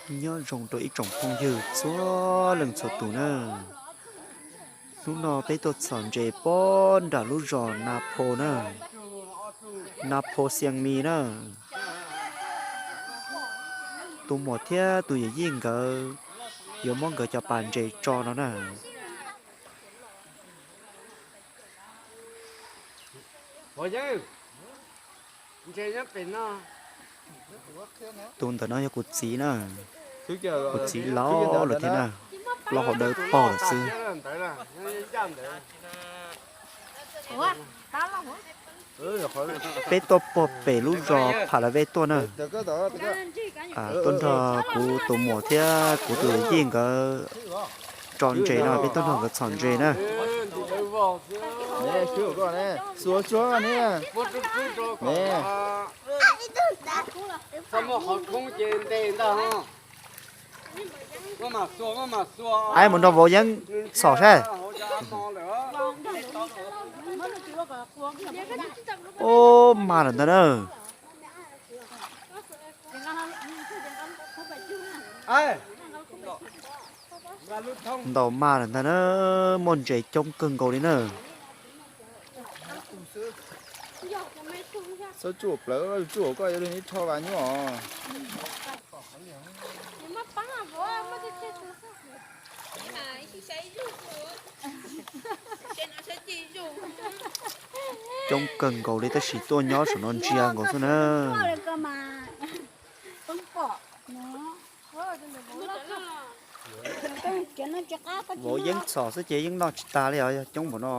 Nyob zoo rau ib tsoom phooj ywg txhua leej txhua tus na. Hnub no peb tuaj txhom ntses pob nram lub zos Na Pho na, Na Pho Xiav Mis na. Tus muam thiab tus yawm yij nkawd yuav muab nkawd cov pas ntses tso no na. Tus ntawm no yog kuv txiv na, kuv txiv laus lawm thiab na, plaub hau dawb paug lawm xwb. Peb tuaj puag pem lub zos Pham Las Vej tuaj na, tuaj nrog kuv tus muam thiab kuv tus yij nkawd tso ntses no, peb tuaj nrog nkawd txhom ntses na. Aib, mus nrog vauv yeeb txhom saib. Ub, mag lawm ntag na. Ntaus mag lawm ntag na, muaj ntses coob kawg nkaus li na. Txhob tsuj plawv, tsuj koj yuav li neb rho vas nyuaj os. Coob kawg nkaus li tab sis tuaj nyob saum no ntsia nkaus xwb na. Vauv yeeb txhom xwb ces yeej noj tsis tas li os, yog coob npaum no.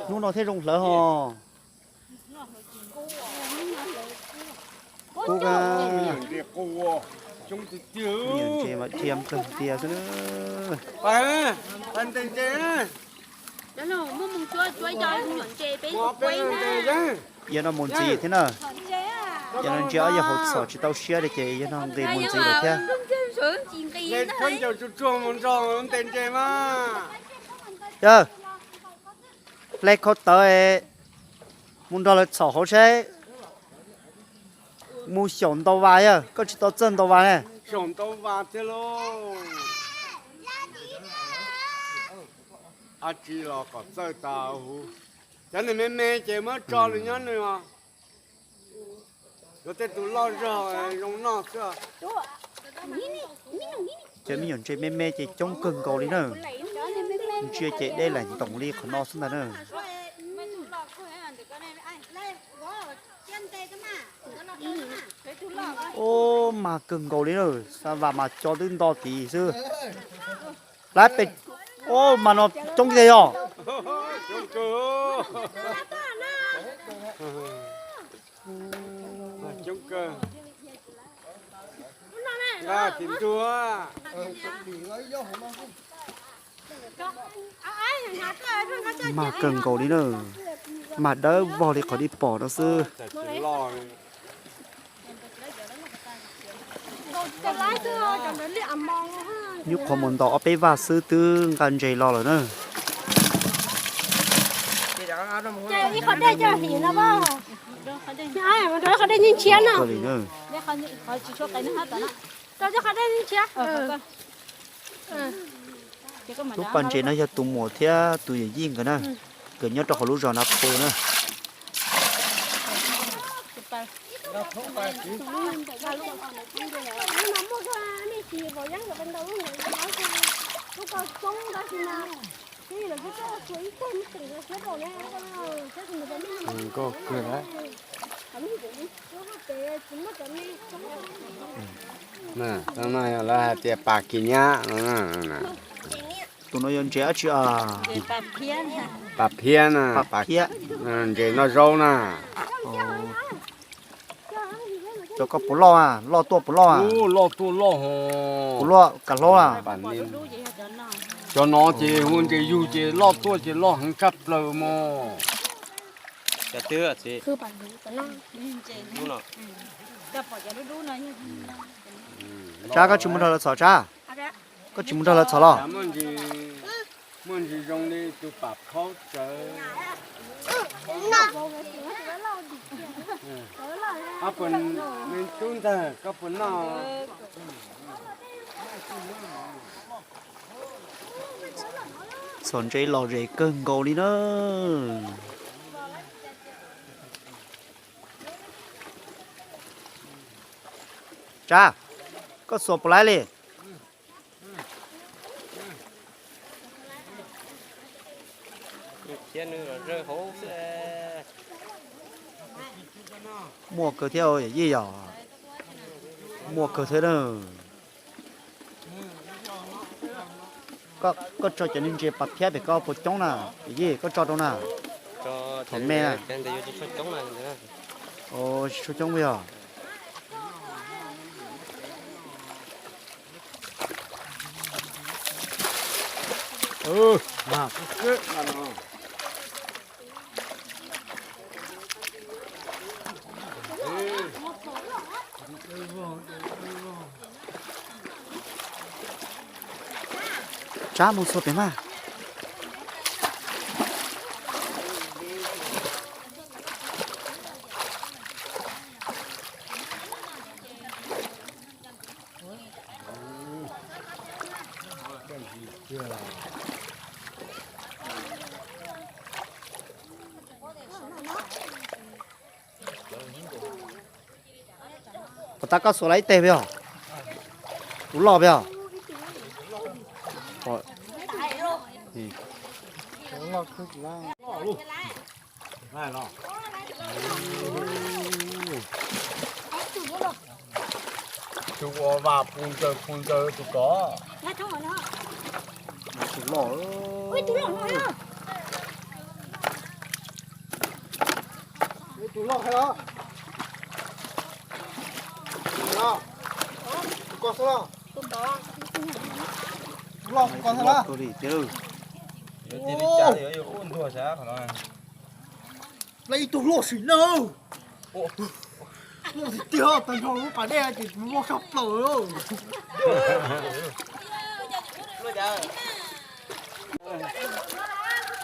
Hnub no thiaj zoo hlawv hos. Kub, me nyuam ntses mas dhia kawg tiag xwb na. Yog no mus ntxiv thiab na. Yog no ntsia ob yawg hauv txhom tsis tau siab li ces yog no nqis mus ntxiv lawm thiab. Yog, hle khau tawv es mus nrog lawv txhom hauv saib. Mus xyaum ntaus vas yog koj tsis tau txawj ntaus vas ne. Ab tsi los kom txawj tas huv. Cov nws me me ces muab tso nws nyob nws os. Yuav tej tus loj zog zoo noj xwb. Cov me nyuam ntses me me ces coob kawg nkaus li na. Ntsia ces dej laim ntoos li qhov no xwb ntag na. Ub, mag kawg nkaus li na, xa vas mas cov twb nto tid xwb. Lab pem, ub, mas no coob tiag yog. Mag kawg nkaus li na, mag dawb vog li qhov dib pom no xwb. Nyuj qhuav mus ntaus ob peb vaj xwb twb nqa ntses los lawm na. Lub pas ntses no yog tus muam thiab tus yawm yij nkawd na, nkawd nyob rau hauv lub zos Na Phu na. Nkauj kawg na. Lawv hais tias pas kis nyab no. Tus no yog ntses dab tsi? Pas phiab na, ntses noj zaub na. Cov ko puas loj, loj tuaj puas loj? Loj tuaj loj hos. Puas loj, kav hlau a? Cov no ces hu ntses yug ces loj tuaj ces loj heev tshaj plaws mog. Cov twb txiv. Lub no. Tsab, koj tsis mus nrog lawv txhom Tsab? Koj tsis mus nrog lawv txhom los? Muaj ntsis zoo li tus pam khaub tsawv. Koj puas, me tub ntag, koj puas noj? Txhom ntses lom zem kawg nkaus li na. Tsab, koj xuas puas laib li? Muaj kawg thiab yij yom. Muaj kawg thiab na. Koj tso cov niag ntses pas phiab pem koj puas coob na? Yij, koj tso rau na. Thaum me na. Tsis tshua coob yog. Tsab, mus txhua pem mas. Puas tas koj xuas lawm ib teg peb os? Tus loj peb os? Tus uas vam pus ntsaws pus ntsaws tus tod. Tus loj. Tus loj hais los? Tus loj, tus ko xwb los? Tus loj tus ko xwb los? Ua li cas yuav ua ntuag sav qhov no. Lawv ib tug loj sim na. Loj tiag tiag, tag nrho lub pas dej ces tus loj tshaj plaws.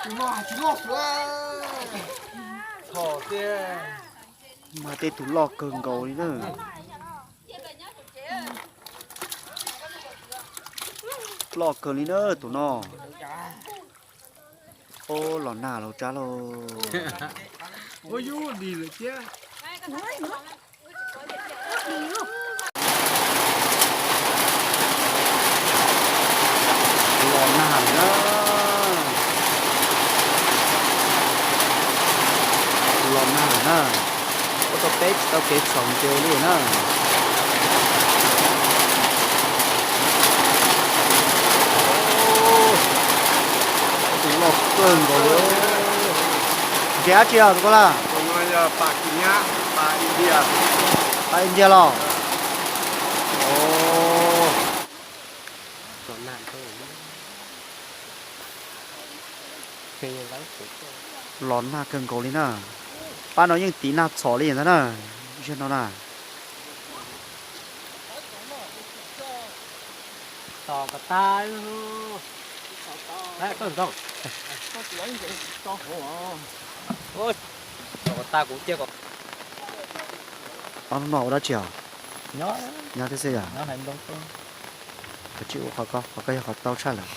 Tus no tsis loj xwb. Txhom tiag. Mas tej tus loj kawg nkaus li na. Loj kawg li na tus no. Ub, los nag los Tsab lauj. Los nag lawm na. Los nag lawm na. Ua rau peb tsis tau kev txhom ntses li na. Tus loj kawg nkaus li. Ntses dab tsi os tus ko laj? Pas India los? Los nag kawg nkaus li na. Pab no yeej tiv nag txhom li ntag na. Ziag no na. Ob hnub no ua dab tsi os? Nyob thiab xwb yom. Koj tsis ua qhov ko, qhov ko yog qhov tau tshaj lawm.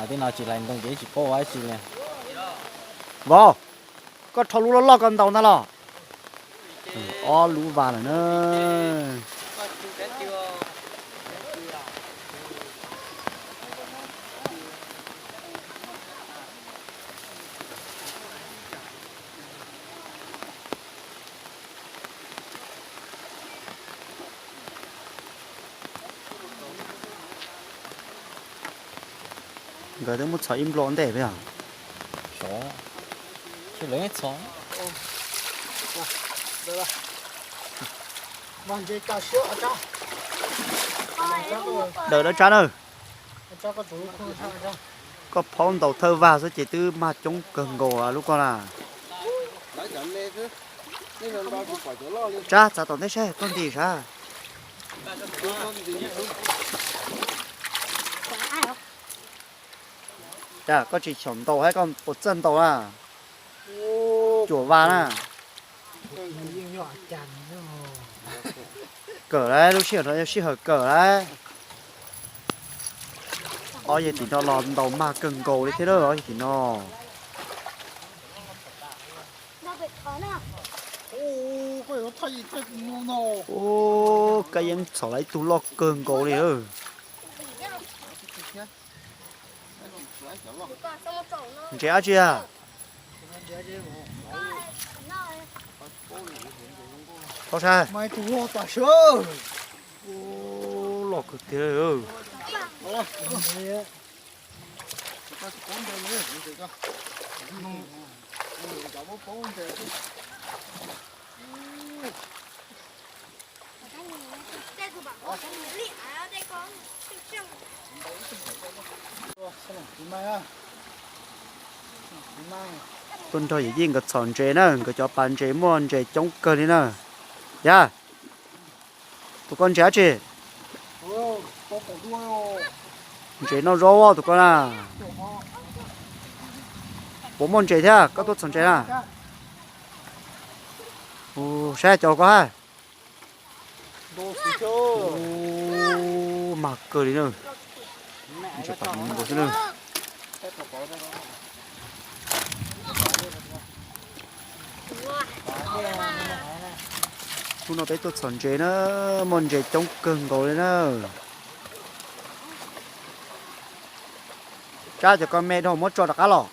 Tej no tsis hlais ntoo ces tsis paub ua dab tsi li. Vauv, koj rho lub loj loj ko ntaus ntag los? Ob lub vas lawm na. Nkawd twb muab txhom ib nplo ntej peb os. Daws dawb Tsab na. Koj phaub ntaus thawj vag xwb ces twb mag coob kawg nkaus lub ko na. Tsab txav tom ntej saib tuaj nti sav. Cas koj tsis xyaum ntaus hab koj puas txawj ntaus na? Cuam vas na. Kawm lawm, lub sij hawm no yog sij hawm kawm lawm. Ob yawg tim no los ntaus mag kawg nkaus li thiab na, ob yawg tim no. Ub, kab yeeb txhom lawm ib tug loj kawg nkaus li. Ntses dab tsi a? Tau saib. Loj kawg tiag. Tuaj nrog yawm yij nkawd txhom ntses na, nkawd cov pas ntses muaj ntses coob kawg li na. Yawg, tus ko ntses dab tsi? Ntses noj zaub tus ko na. Puas muaj ntses thiab koj tuaj txhom ntses na? Saib cov ko ha. Mag kawg li na. Ntses pam nkaus xwb na. Hnub no peb tuaj txhom ntses na, muaj ntses coob kawg nkaus li na. Tsab cov ko me dhau muab tso rov qab los.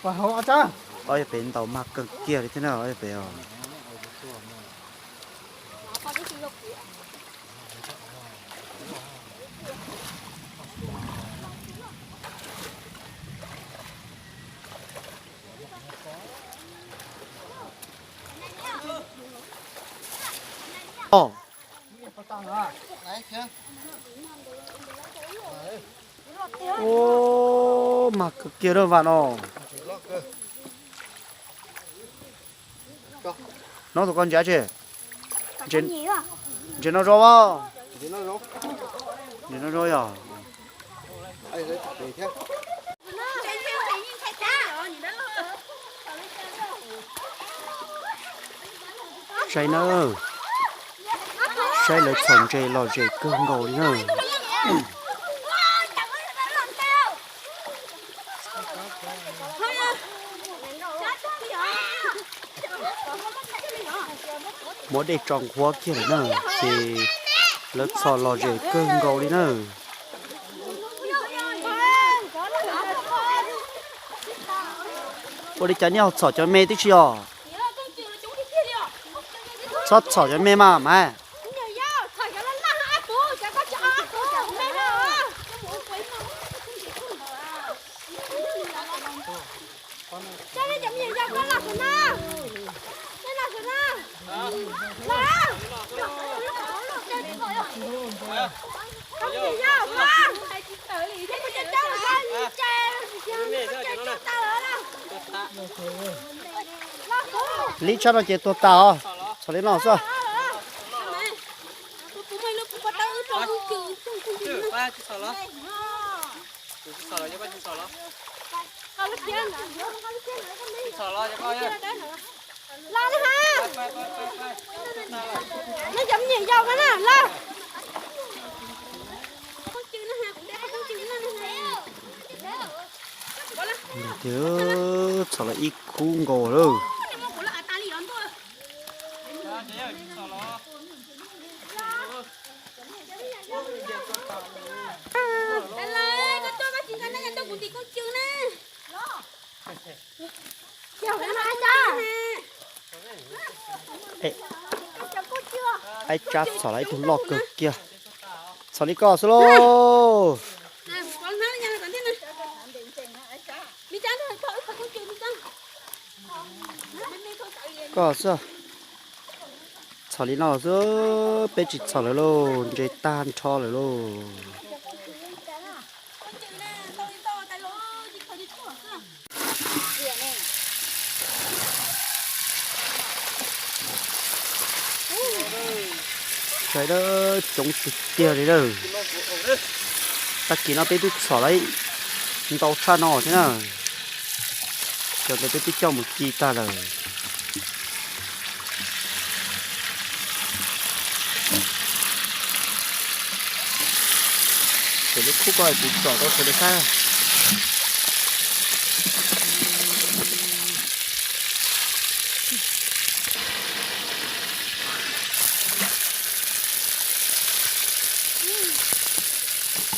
Ob yawg pem ntaus mag kawg kiag li thiab na, ob yawg pem os. Ub, mag kawg kiag lawm vam no. No tus ko ntses tsi? Ntses noj zaub a? Ntses noj zaub yog. Saib na, saib lawv txhom ntses lom zem kawg nkaus li na. Muab dej tso nqhuab kiag lawm na, ces lawv txhom lom zem kawg nkaus li na. Ua li cas nej ho txhom cov me tib si os? Txhob txhom cov me mas mas. Lib tshab no ces tuag tas os, txhom li no xwb. Txhom lawm ib khub nkaus lawm. Aib Tsab txhom lawm ib tug loj kawg kiag. Txhom li ko xwb lauj. Ko xwb. Txhom li no xwb, peb tsis txhom lawm lauj, ntses tag nrho lawm lauj. Ntses coob tiag tiag li lawm. Tag kis no peb twb txhom lawm ntau tshaj no thiab na. Cov ntawd peb twb coj mus ci tag lawm. Ces lub khub ko kuv tsom rau sawv daws saib.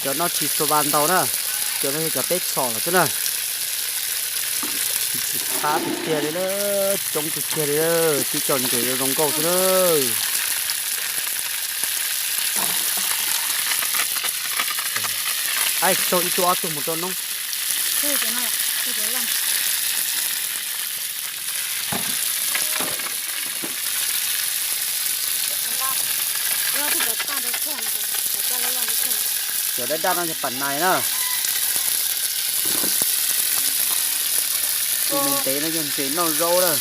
Cov no tsis tshua vas ntau na, cov no yog cov peb txhom lawm xwb na. Tsis qab tiag tiag li, coob tiag tiag li, tib co ntses zoo nkauj xwb na. Aib, tsaug ib tug ob tug mus rau noob. Cov daj daj no yog pam nais na. Tus ntev ntev no yog ntses noj zaub na.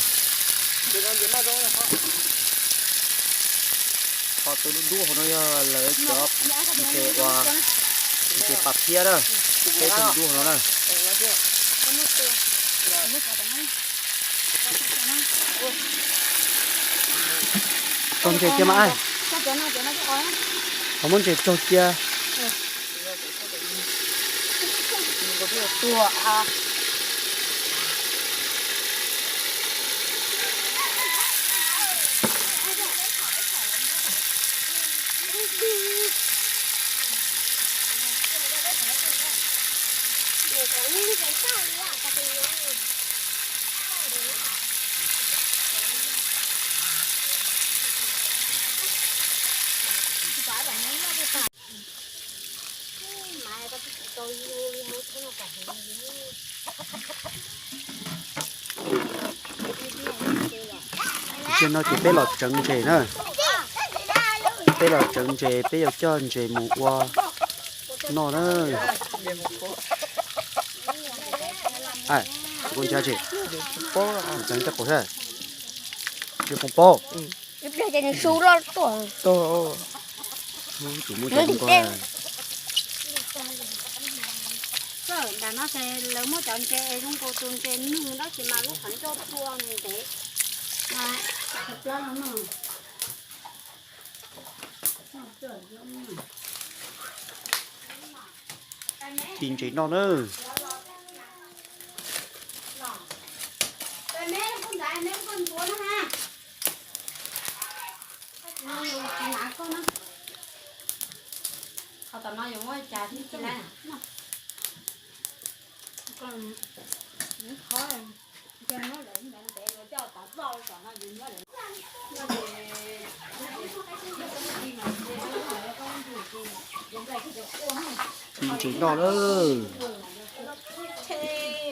Ho tus dub dub hauv no yog lawv cov ntses uas ntses pas phiab na. Peb tus dub dub hauv no na. Tsaug ntses kiag mas. Ho muab ntses tsaug cia. Zaum no ces peb los tseev ntses na. Peb los tseev ntses, peb yuav coj ntses mus ua noj na. Ntses pob, ntses pob. Ntawm no ces lawv muab cov ntses zoo nkaus tus ntses nws dab tsi mas lub qhov ncauj tua ntev. Ci ntses noj na. Qhov tom no yuav muab cas thiab ci lawm. Ci ntses noj na.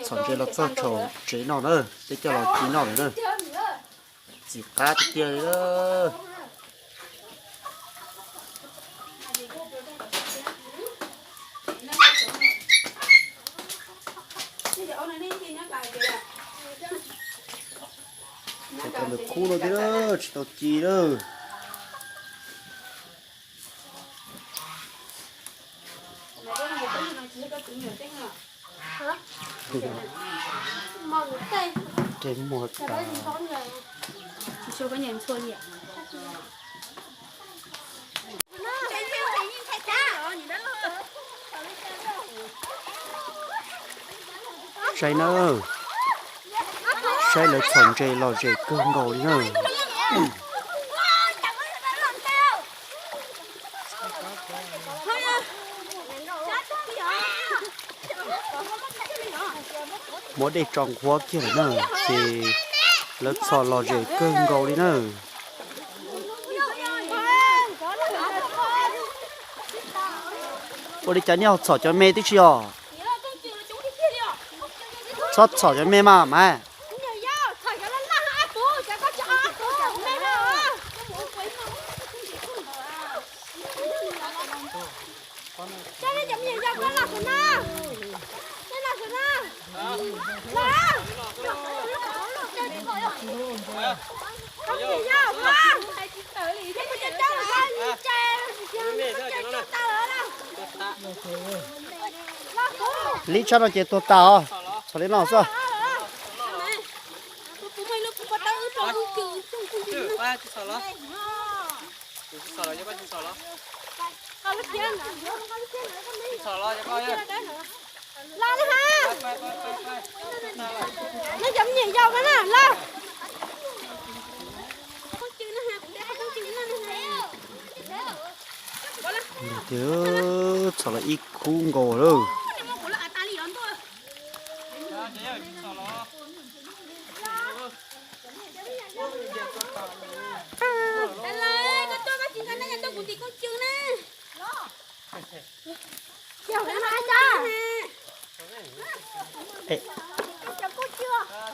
Txhom ntses los txog thaum tsev noj na, peb coj los ci noj lawm na. Txiv qab tiag tiag li. Cov ntawm khub no thiab tsis tau ci lawm. Ces muag tas. Saib na, saib lawv txhom ntses lom zem kawg nkaus li na. Muab dej tso nqhuab kiag lawm na, ces lawv txhom lom zem kawg nkaus li na. Ua li cas nej ho txhom cov me tib si os? Txhob txhom cov me mas mas. Li tshaj no ces tuag tas os, txhom li no xwb. Ces txhom los ib khub nkaus lawm.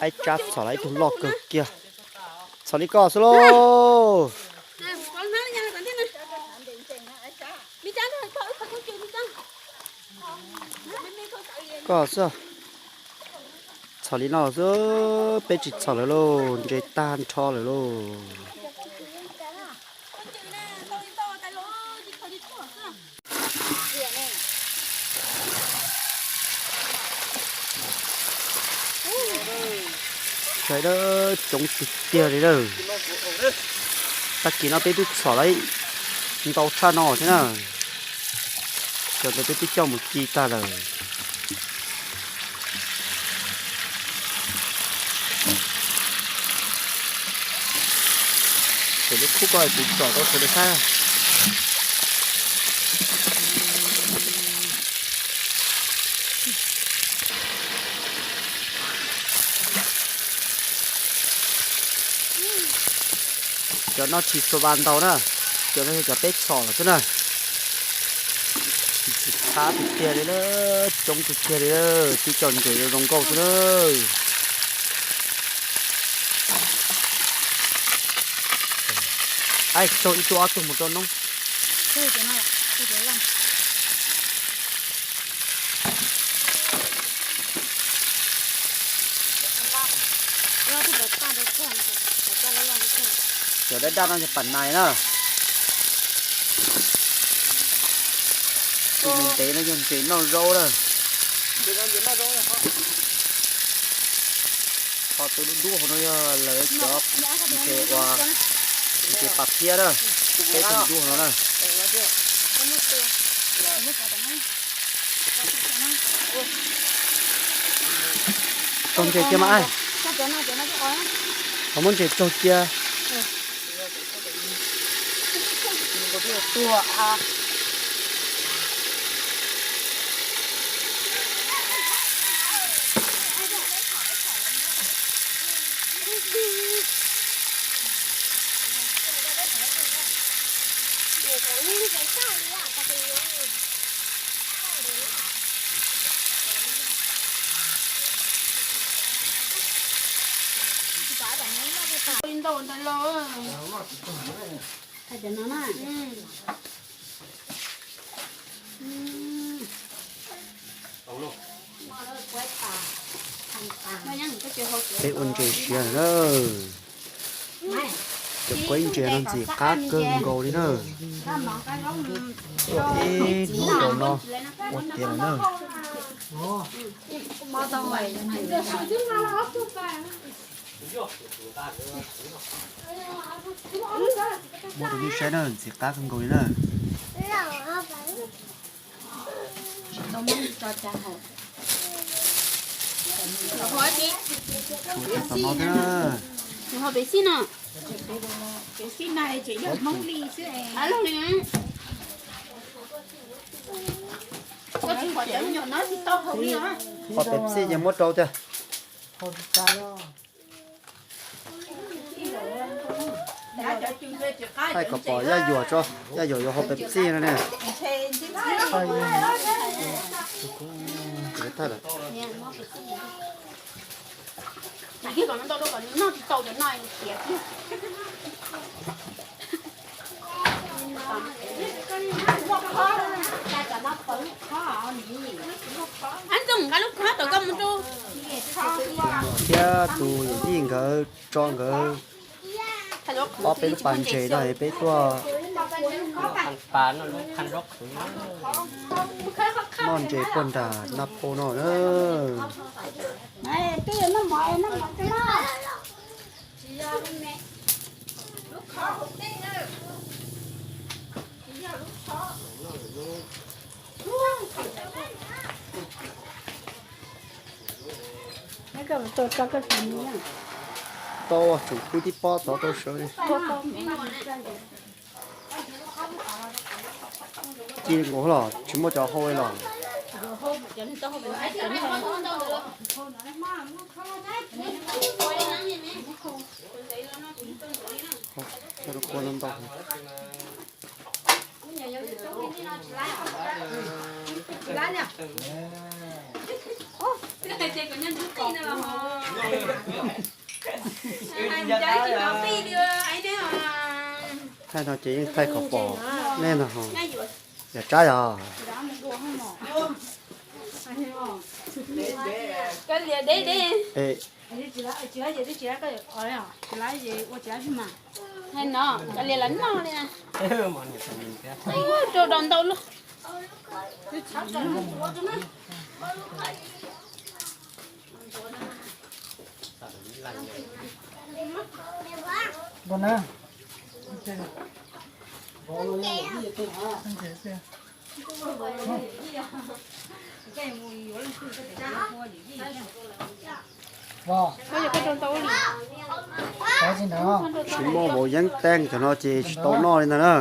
Aib Tsab txhom los ib tug loj kawg kiag. Txhom li ko xwb lauj. Ko xwb. Txhom li no xwb, peb tsis txhom lawm lauj, ntses tag nrho lawm lauj. Sawv daws, coob tiag tiag li lawm. Tag kis no peb twb txhom lawm ntau tshaj no thiab na. Cov ntawd peb twb coj mus ci tag lawm. Ces lub khub ko kuv tsom rau sawv daws saib. Cov no tsis tshua vas ntau na, cov no yog cov peb txhom lawm xwb na. Ntxim qab tiag tiag li, coob tiag tiag li, tib co ntses zoo nkauj xwb na. Aib, tsis tau ib tug ob tug mus rau noob. Cov daj daj no yog pam nais na. Tus ntev ntev no yog ntses noj zaub na. Qhov tus dub dub hauv no yog lawv cov ntses uas ntses pas phiab na. Peb tus dub hauv no na. Tsaug ntses cia mas aib. Ho muab ntses tsaug cia. Peb ua ntses siav lawm na. Cov kuaib ntses no ntxim qab kawg nkaus li na. Tuaj ib hnub rau no ua tiav lawm na. Muab rau nej saib na, ntxim qab kawg nkaus li na. Tshuav ib txoj no thiab na. Ho Pepsi ces muab rau tiag. Thaij kom pom Yaj Yuam tso, Yaj Yuam yuav haus Pepsi no ne. Ab Ntxoog, nqa lub khob tom koj mus rau. Thiab tus yawm yij nkawd tso nkawd ob peb lub pas ntses no es peb tuaj Noj ntses puag nram Naj Phoo no na. Tau tseem pub tib pob tod rau sawv li. Ci nkaus los tsis muaj cov hau li los. Coj rau kua no ntau. Thaij no ces yeej thaij kom pom nej no. Yog tsab yog. Rau do ntau lub. Tsis muaj vauv yeeb teej cov no ces tsis tau noj li ntag na.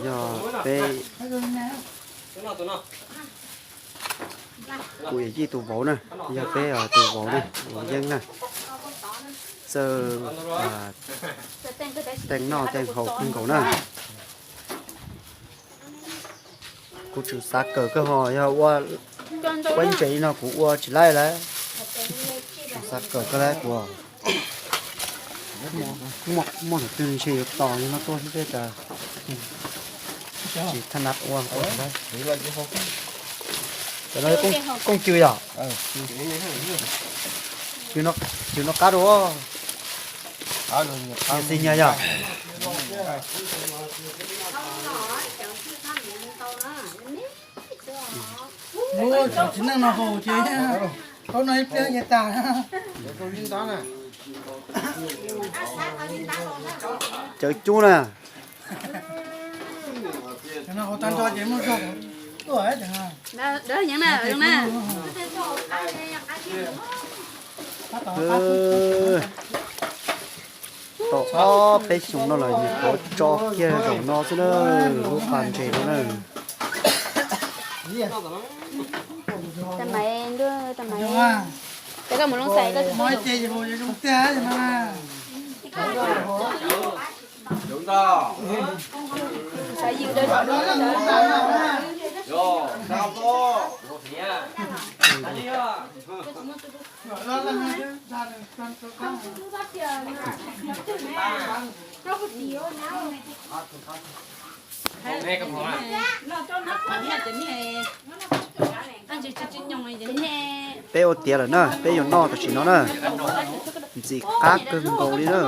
Yog peb, kuv yawm yij tus vauv na, yog peb tus vauv na, vauv yeeb na. Txawj teej noj teej haus kawg nkaus na. Kuv tseem xav kawm kawg ho yog ua, ua ntses li no kuv ua tsis laib lawm. Tseem xav kawm kawg lawm kuv. Muaj tus twg ntshe yuav tos li no tuaj xwb thiab cas tsis thaj nab ua ua lawm. Cov no kooj cw yom? Cw no qab dua. Nyias xi nyias yom? Tsis neej no haus ces thaum no ib pliag ces tag. Cawv cub na. Haus tag nrho ces muaj zog tuaj. Tau ob peb xyoos no lawm nyuam qhuav tso kiag zaum no xwb na, lub pas ntses no na. Peb ua tiav lawm na, peb yuav noj tam sim no na. Ntxim qab kawg nkaus li na.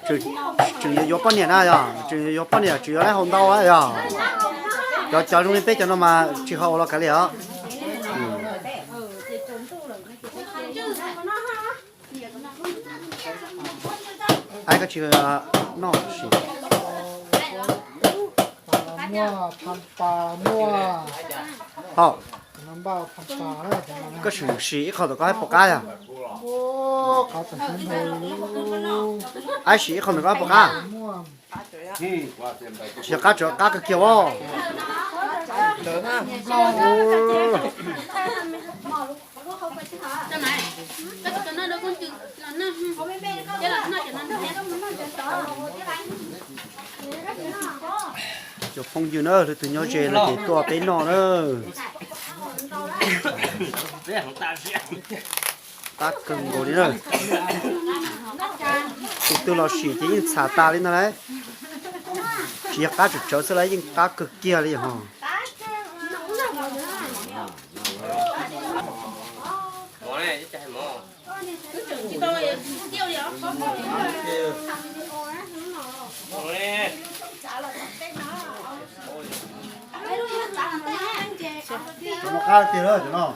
Tseem yuav yuav poj niam na yog, tseem yuav yuav poj niam tseem yuav lab haus ntau yog. Cov cov zoo li peb cov no mas tsis haus los kav liam os. Aib koj tsis noj sim. Hauj, koj sim sim ib qho ntawm koj pom qab yog. Aib sim ib qho ntawm koj pom qab. Tsis yog qab, tsuas qab kawg kiag os. Cov phooj ywg na, leej twg nyob ze no ces tuaj peb noj na. Qab kawg nkaus li na. Tus twg los sim ces yeej txham tas li ntag lauj. Tsis yog qab tsawv tsawv xwb lauj, yeej qab kawg kiag li ho. Cov no qab tiag lawm cov no.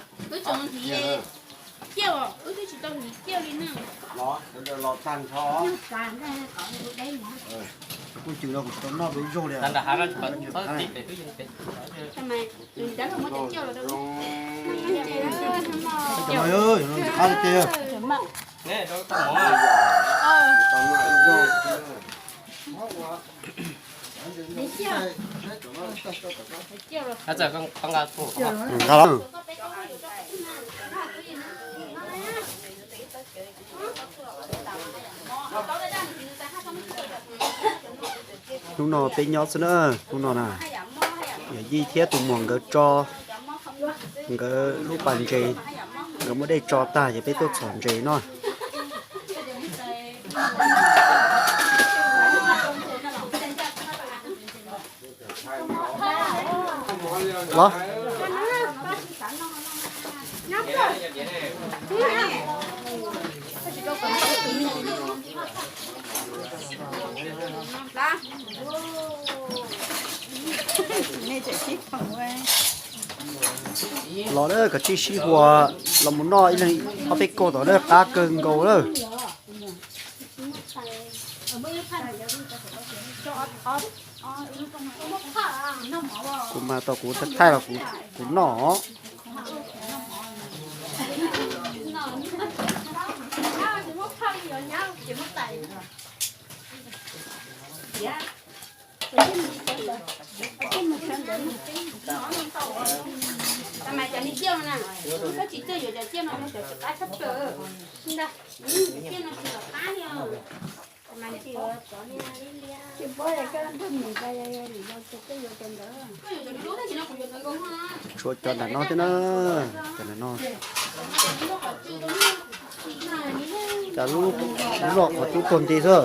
Los tag nrho. Kuj cws no kuv tsis tau noj peb zaug li. Cov no qab tiag. Nqa los. Hnub no peb nyob xwb na, hnub no na, yawm yij thiab tus muam nkawd tso nkawd lub pas ntses, nkawd muab dej tso tag ces peb tuaj txhom ntses no. Los. Los lawm, kav tsij sib huas los mus noj ib leeg ob peb kauj tom lawm, qab kawg nkaus lawm. Kuv mas tau kuv thaij los kuv noj. Tshuav cov nram no thiab na, cov nram no. Cas lub, lub no qhov cub tuag nti xwb.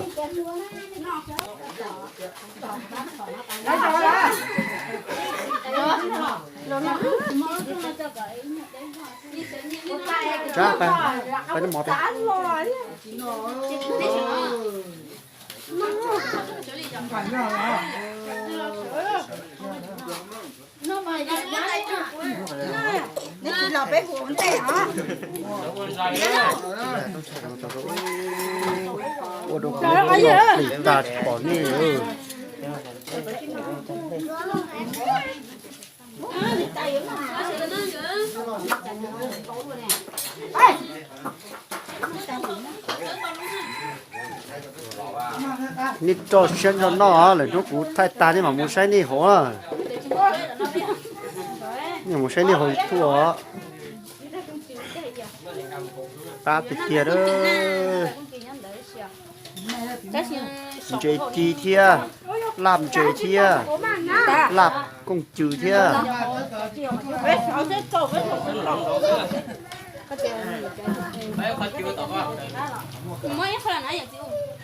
Tsab, pab noj mov peb. Ua rau kuv plim tas tsis pom nej. Nej rau siab nrog noj, lwm hnub kuv thaij tag nej mam mus saib nej hauv. Nej mus saib nej hauv YouTube os. Qab tiag tiag. Ntses ci thiab, laj ntses thiab, laj kooj cws thiab. Muab ib qho los na yom txiv.